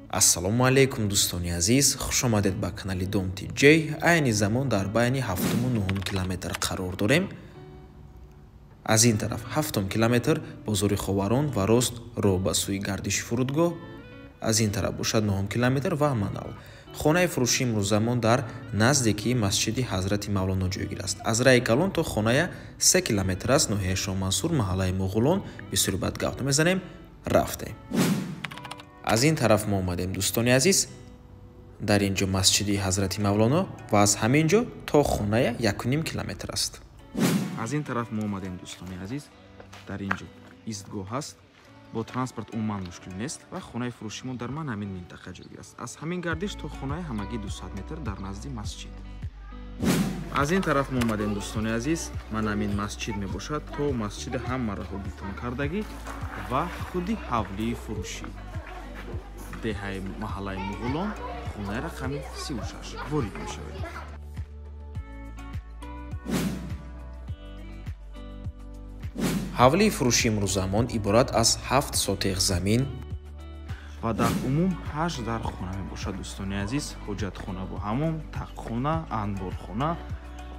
Ассалому алайкум, дӯстони азиз, хуш омадед ба канали Дом TJ. Айни замон дар байни 7-уму 9-ум километр қарор дорем. Аз ин тараф 7-ум километр бозори Ховарон ва рост роҳ ба сӯи гардиши фурудгоҳ, аз ин тараф бошад 9-ум километр ва Манал. Хонаи фурӯши имрӯзамон дар наздикии масҷиди Ҳазрати Мавлоно ҷойгир аст. Аз раи калон то хоная 3 километр аст, ноҳияи Шоҳмансур, маҳаллаи Муғулон. Бисёр бад гап намезанем, рафтем. Аз ин тараф мо омадем, дӯстони азиз, дар ин ҷо масҷиди Ҳазрати Мавлоно ва аз ҳамин ҷо то хоная 1.5 километр аст. Аз ин тараф мо омадем, дӯстони азиз, дар ин ҷо истгоҳ ҳаст, бо транспорт умуман мушкил нест ва хонаи фурӯши мо дар ман ҳамин минтақа ҷойгир аст. Аз ҳамин гардиш то хонаи ҳамагӣ 200 метр дар назди масҷид. Аз ин тараф мо омадем, дӯстони азиз, ман ҳамин масҷид мебошад, то масҷиди ҳама роҳо бетон кардагӣ ва худи ҳавлии фурӯшӣ. Деҳаи маҳаллаи Муғулон, хонаи рақами 36 ворид мешавем. Ҳавлии фурӯши имрӯзамон иборат аз 7 сотех замин ва дар умум 8 дар хона мебошад, дӯстони азиз. Ҳоҷатхона бо ҳамом, тақхона, анборхона.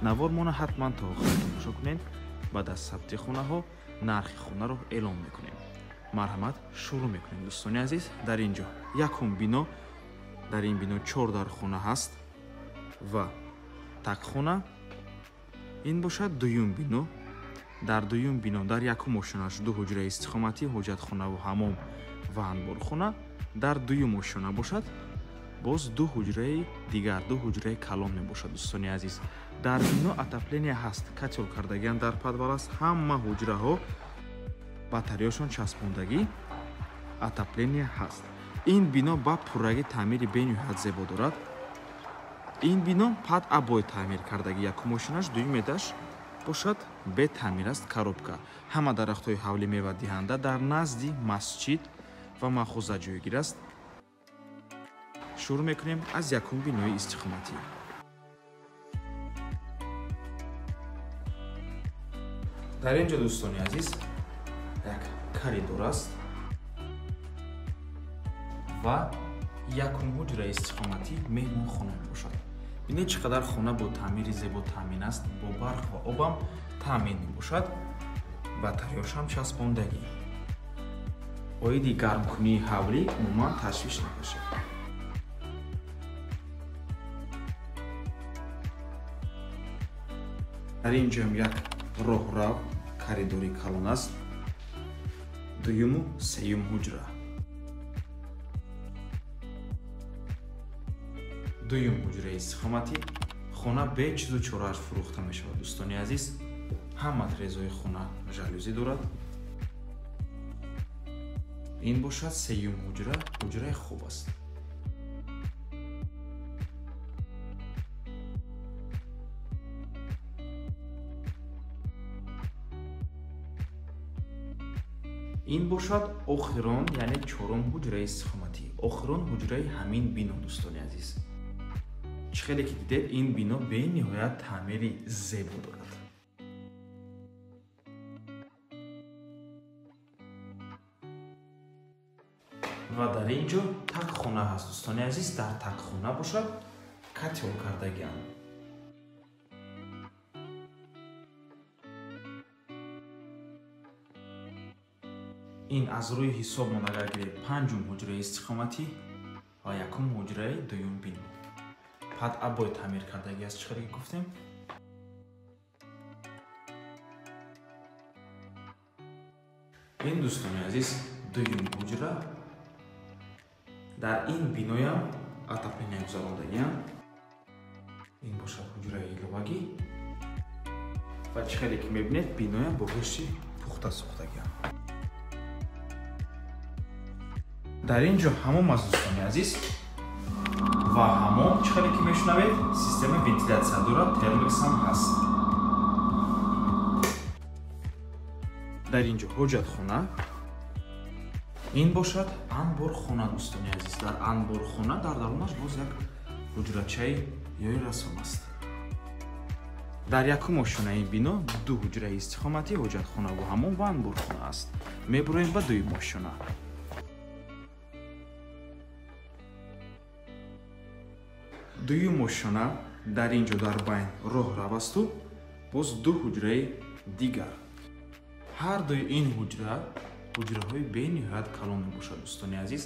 Навормона ҳатман то охир тамошо кунед. Баъд аз сабти хонаҳо нархи хонаро эълон мекунем. Марҳамат, шурӯъ мекунем, дӯстони азиз. Дар ин ҷо якум бино, дар ин бино 4 дар хона ҳаст ва тақхона. Ин бошад дуюм бино. Дар дуюм бино дар якум ошёнаш 2 ҳуҷраи истиқоматӣ, ҳоҷатхонаву ҳамом ва анборхона. Дар дуюм ошёна бошад боз 2 ҳуҷраи дигар, 2 ҳуҷраи калон мебошад, дӯстони азиз. Дар бино отопление ҳаст, котел кардагиан дар подвал аст. Ҳама ҳуҷраҳо батареяшон часпондагӣ, отопление ҳаст. Ин бино ба пуррагӣ таъмири бениҳоят зебо дорад. Ин бино пад обой таъмир кардагӣ, якум ошёнаш, дуюм этаж бошад бетаъмир аст, коробка. Ҳама дарахтҳои ҳавли мевадиҳанда дар назди масҷид ва махуза ҷойгир аст. Шурӯъ мекунем аз якум бинои истиқоматӣ. Дар ин ҷо, дӯстони азиз, як коридор аст ва якум ҳуҷраи истиқоматӣ меҳмонхона мебошад. Бинед, чӣ қадар хона бо таъмири зебо таъмин аст, бо барқ ва обам таъмин мебошад, батареяшам часпондагӣ. Оиди гармкунии ҳавлӣ умуман ташвиш накашед. Дар ин ҷоам як роҳрав, коридори калон аст. Дуюму сеюм ҳуҷра. Дуюм ҳуҷраи истиқоматӣ. Хона бе чизу чорааш фурӯхта мешавад, дӯстони азиз. Ҳама трезои хона жалюзи дорад. Ин бошад сеюм ҳуҷра, ҳуҷраи хуб аст. Ин бошад охирон, яъне чорум ҳуҷраи истиқоматӣ, охирон ҳуҷраи ҳамин бино, дӯстони азиз. Чӣ хеле ки дидед, ин бино бениҳоят таъмири зебо дорад. Ва дар ин ҷо тақхона ҳаст, дӯстони азиз. Дар тақхона бошад котел кардагиам. Ин аз рӯи ҳисобмон агар гирем панҷум ҳуҷраи истиқоматӣ ва якум ҳуҷраи дуюм бино. Пад обой таъмир кардагӣ аст, чӣ хеле ки гуфтем. Ин, дӯстони азиз, дуюм ҳуҷра. Дар ин биноям отопление гузарондагиам. Ин бошад ҳуҷраи иловагӣ ва чӣ хеле ки мебинед, биноям бо гӯшти пухта сохтагиам. Дар ин ҷо ҳамом аст, дӯстони азиз, ва ҳамом, чӣ хеле ки мешунавед, системаи вентилятсия дорад, термикс ҳам ҳаст. Дар ин ҷо ҳоҷатхона. Ин бошад анборхона, дӯстони азиз. Дар анборхона дар дарунаш боз як ҳуҷрачаи ёи расон аст. Дар якум ошёнаи бино 2 ҳуҷраи истиқоматӣ, ҳоҷатхона ва ҳамом ва анборхона аст. Мебуроем ба дуюм ошёна. Дуюм ошёна дар ин ҷо дар байн роҳрав асту боз ду ҳуҷраи дигар. Ҳар дуи ин ҳуҷра ҳуҷраҳои бениҳоят калон мебошад, дӯстони азиз.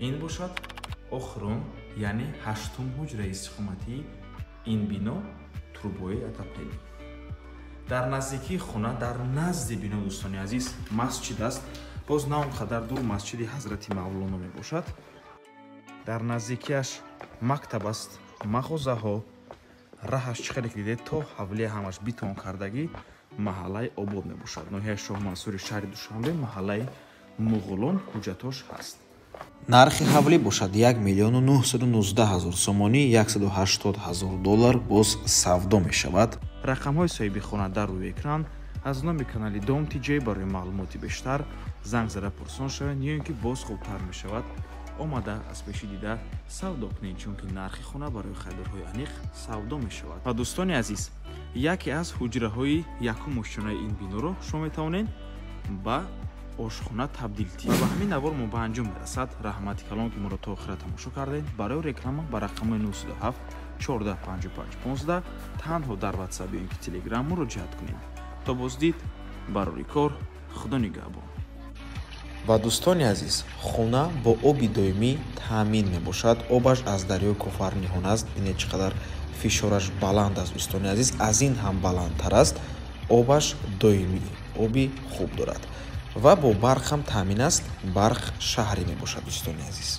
Ин бошад охирон, яъне ҳаштум ҳуҷраи истиқоматии ин бино, трубои отопление. Дар наздикии хона, дар назди бино, дӯстони азиз, масҷид аст. Боз на он қадар дур масҷиди Ҳазрати Мавлоно мебошад. Дар наздикиаш мактаб аст, мағозаҳо, раҳаш чӣ хеле ки дидед то ҳавлия ҳамаш битон кардагӣ маҳаллаи обод мебошад. Ноҳияи Шоҳмансури шаҳри Душанбе, маҳаллаи Муғулон, ҳуҷҷатош ҳаст. Нархи ҳавлӣ бошад 1 919 000 сомонӣ, 180 000 доллар боз савдо мешавад. Рақамҳои соҳиби хона дар рӯи экран. Аз номи канали Дом ТҶ барои маълумоти бештар занг зада пурсон шавед, ё ин ки боз хубтар мешавад омада аз пеши дида савдо кунед, чунки нархи хона барои харидорҳои аниқ савдо мешавад. Ва дӯстони азиз, яке аз ҳуҷраҳои якум ошёнаи ин биноро шумо метавонед ба ошхона табдил диҳед. Ва ба ҳамин навор мо ба анҷом мерасад. Раҳмати калон ки моро то охира тамошо кардед. Барои реклама ба рақамҳои 907 14 55 15 танҳо дар WhatsApp ё ин ки Telegram муроҷиат кунед. То боздид, барори кор, Худо нигаҳбон. Ва дӯстони азиз, хона бо оби доимӣ таъмин мебошад. Обаш аз дарёи Кофарниҳон аст. Бинед чӣ қадар фишораш баланд аст, дӯстони азиз, аз ин ҳам баландтар аст. Обаш доимӣ, оби хуб дорад ва бо барқ ҳам таъмин аст. Барқ шаҳрӣ мебошад, дӯстони азиз.